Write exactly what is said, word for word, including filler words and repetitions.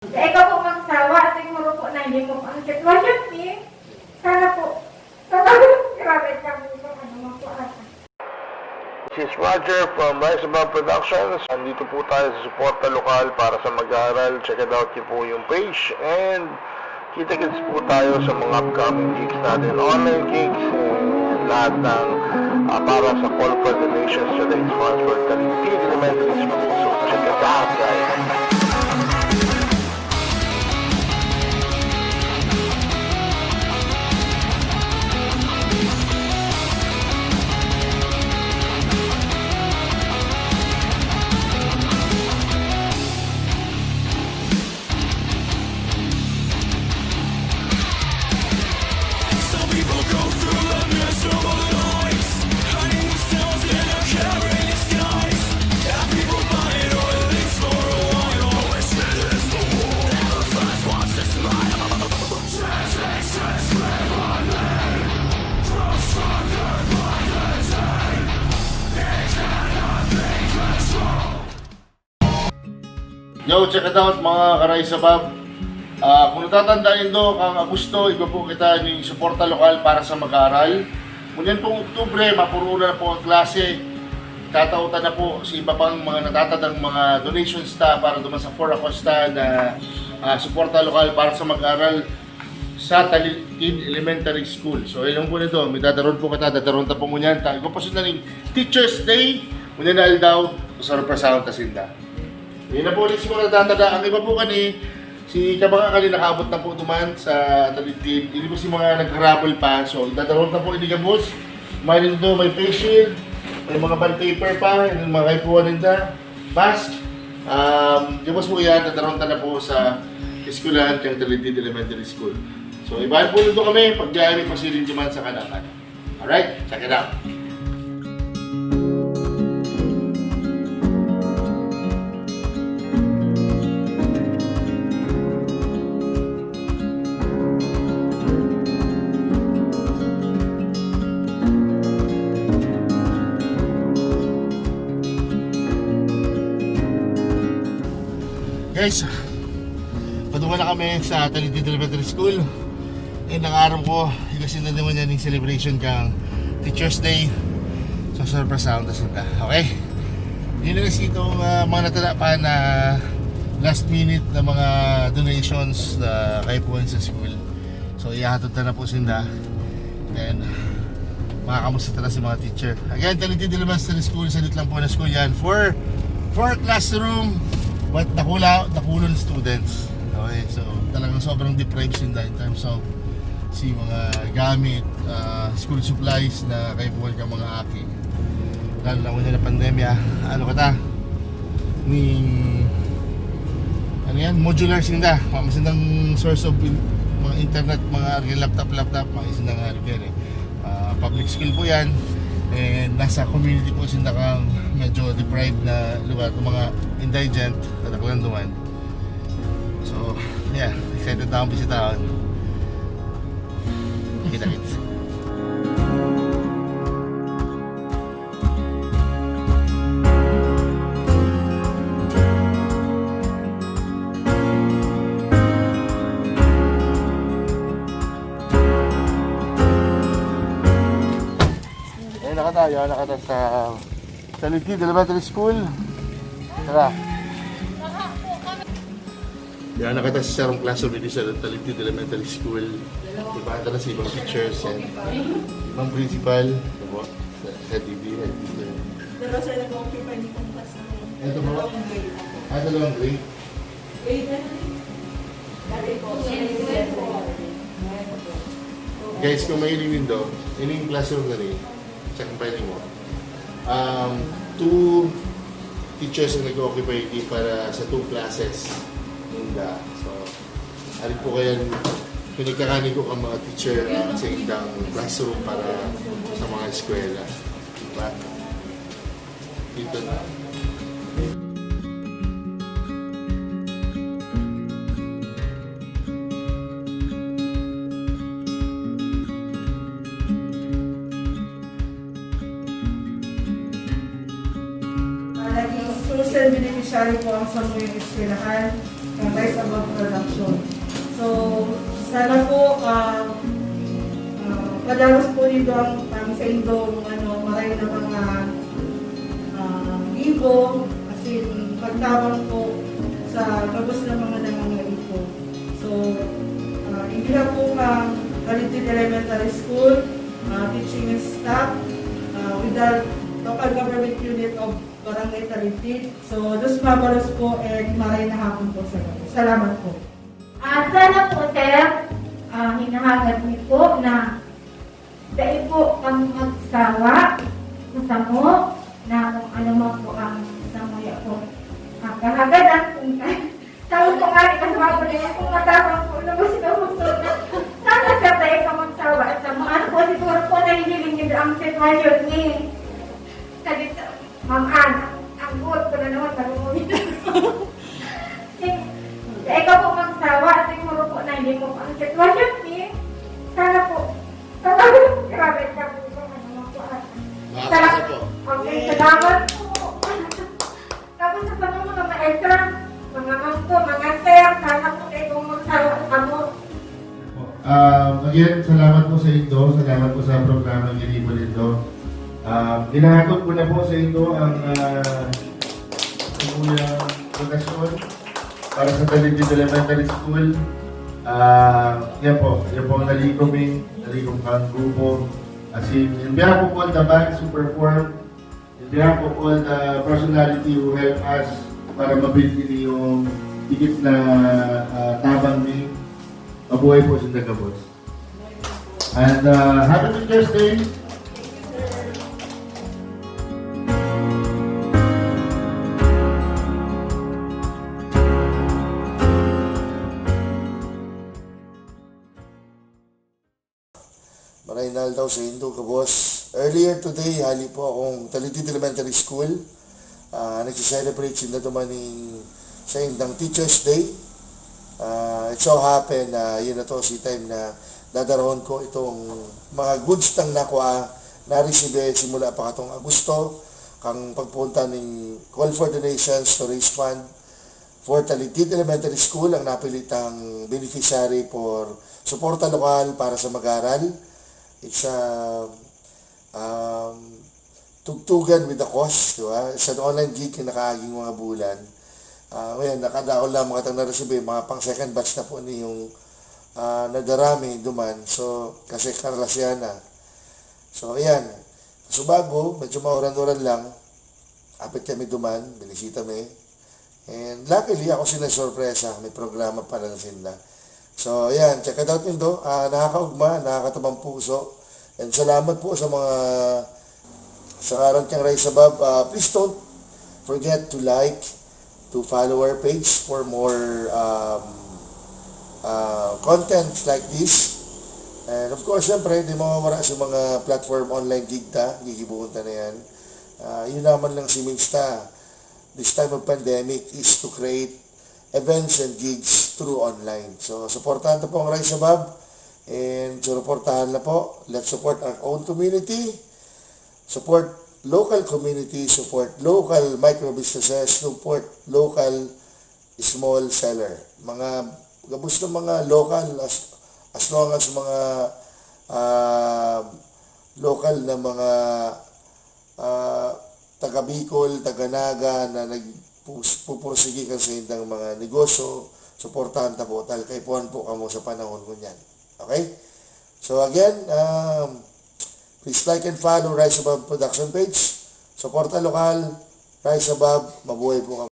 Dai ka po magsawa, siguro po nahimo ang sitwasyon ni. Sana po. Sana grabe ka po kung ano man po ata. This is Roger from Rise Above Productions. Andito po tayo sa Suporta Lokal para sa Mag-aaral. Check it out niyo po yung page. And kita-kits po tayo sa mga upcoming gigs natin. Online gigs, and lahat ng ah, para sa Call for Donations sa Lake Swansford Talintin Elementary School. So, check it out, guys. Some people go through a miserable life, hiding themselves in a cowardly disguise. And people buy it all, at least for a while. Always said it's the war. Never first wants to smile. Translations live on me. Grow stronger by the day. They cannot be controlled. Yo, check it out, mga ka-Rise Above. Ah, kung natatandaan nindo, kang Agosto, igwa po kita ning suporta lokal para sa mag-aaral. Ngunyan pong Oktubre, mapuruon na po ang klase. Tataotan na po sa iba pang mga natatadang mga donations ta para duman sa For Acosta na ah, suporta lokal para sa mag-aaral sa Talintin Elementary School. So, ilong po nito, may dadaron po kita, dadaron ta po ngunyan. Ta, igwa po sinda ning Teacher's Day, ngunyan na aldaw, sorpresahan ta sinda. Yun na po ulit si mga natatada. Ang iba po kani, si Kabanga kani nakaabot na po duman sa Talintin. Ini po si mga nagharabol pa. So, dadaron ta po ini gabos. May nito, may face shield, may mga bond paper pa, yung mga kaipuhan ninda, mask. Um, gabos po yan, dadaron ta na po sa eskwelahan kang Talintin Elementary School. So, ibahan po nito kami, pag diyan may pasiring duman sa kanakan. Alright, check it out. Guys, patungo na kami sa Talintin Elementary School. And ang aram ko, igasin na naman yan yung celebration kang Teacher's Day. So, surprise sound na sila. Okay? Yun na kasi itong ah, mga natala pa na last minute na mga donations na kaipuhan sa school. So, ihahatod na na po sinda. Then, makakamusta talaga si mga teacher. Again, Talintin Elementary School, salit lang po na school yan. Four, four classroom, but dakula, dakulon students. Okay, so talagang sobrang deprived sinda in terms of si mga gamit, ah, school supplies na kaipuhan kang mga aki. Lalo na una na pandemya, ano ka ta? Ning, ano yan? Modular sinda. Mga masindang source of in- mga internet, mga laptop, laptop, mga isindang ano yan eh. Ah, public school po yan. And nasa community po sinda kang medyo deprived na lugar, ng mga indigent, kadaklan duman. So, yeah, excited na akong bisitahon. Kita-kits. Ayan na ka tayo, ayan na ka tayo sa Talintin Elementary School. Tara. Yan, nakita sa sarong classroom dito sa Talintin Elementary School. Iba ata na sa ibang teachers, yan. Ibang principal. Ano po? Sa, sa D B, yan. Pero sir, nag-occupy nitong classroom. Ito po? Dalawang grade ako. Ah, dalawang grade? Grade na rin. Dati po, grade four. Guys, kung mahiling nindo, ini yung classroom na rin. Check pa rin mo. Um, two teachers ang nag-occupy di para sa two classes. Ninda. So, ari po kaya pinagkakanin ko ang mga teacher ah, sa indang classroom para sa mga eskwela. Diba? Dito na. Naging chosen beneficiary po ang samuyang eskwelahan, kay Rise Above Production. So, sana po, ah, ah, padalos po dito ang, ang sa indong, ano, maray na mga, ah, gibo, as in, pagtabang po sa gabos na mga nangangaipo. So, ah, in behalf po ng Talintin Elementary School, ah, teaching staff, ah, with the local government unit of Barangay Talintin. So, dos mabalos po and maray na hapon po sa lahat. Salamat po. Ah, sana po, sir, ah, hinahangad niyo po na dai po kamo magsawa sa samo na kung ano man po ang samuya po. Ah, kahagadan kung tayo po nga, ikasawa po na yan, kung matapang po na gusto mo po na. Sana, sir, dai ka magsawa sa mga ano po, siguro po nahihiling niyo ang sitwasyon ni Kadit, Ma'am Ann, ang buot ko na naman, marunong. Dai ka po magsawa, siguro po na hindi mo ang sitwasyon ni. Sana po, sana po, grabe ka po, ano mo po, ah. Makakasa po. Okay, salamat po. Tapos sa mga, mga maestra, mga ma'am ko, mga sir, sana po kayo kung magsawa sa mo. Um, again, salamat po sa indo. Salamat po sa programa ng Ginibo nindo. Um, hinahakot ko na po sa indo ang uh, Sibuyang Pundasyon para sa Talintin Elementary School. Uh, yan po, yan po ang nalikom eh, nalikom kang grupo. As in, in behalf of all the bands who perform, in behalf of all the personality who help us para mabili ini yung dikit na uh, tabang ni Mabuhay po sa Dagabos. And uh, happy Teacher's Day! Maray na aldaw sa indo, kabos. Earlier today, hali po akong Talintin Elementary School. Uh, nagsi-celebrate sinda duman ning sa indang Teacher's Day. Uh, it so happen na yun na to si time na dadarahon ko itong mga goods tang nakwa na resibe simula pa katong Agosto kang pagpunta ning Call for Donations to Raise Fund for Talintin Elementary School ang napilitang beneficiary for suporta lokal para sa mag-aral. It's a um, tugtugan with the cost, di ba? Sa online gig na nakaaging mga bulan. Uh, ngayon, nakadaol lang mga tang naresibi, mga pang second batch na po ni yung uh, nadarami duman. So, kasi karlasyan na. So, ayan. Subago, medyo mauran-uran lang. Apit kami duman, binisita mi. And luckily, ako sila sorpresa. May programa pala na sila. So, ayan, check it out nindo. Uh, nakakaugma, nakakatabang puso. And salamat po sa mga sa ngaran kang Ray Sabab. Uh, please don't forget to like, to follow our page for more um, uh, content like this. And of course, syempre, di mawawara sa mga platform online gig ta, gigibuhon ta na yan. Uh, yun naman lang si Minsta this time of pandemic is to create events and gigs through online. So, supportahan na po ang Rise Above and suportahan na po. Let's support our own community, support local community, support local micro businesses, support local small seller. Mga gabos na mga local, as, as long as mga uh, local na mga uh, taga Bicol, taga Naga na nagpupursige kan sa indang mga negosyo, suportahan ta po tal kaipuhan po kamo sa panahon ngunyan. Okay? So again, um, please like and follow Rise Above Production page. Suporta lokal, Rise Above, mabuhay po kamo.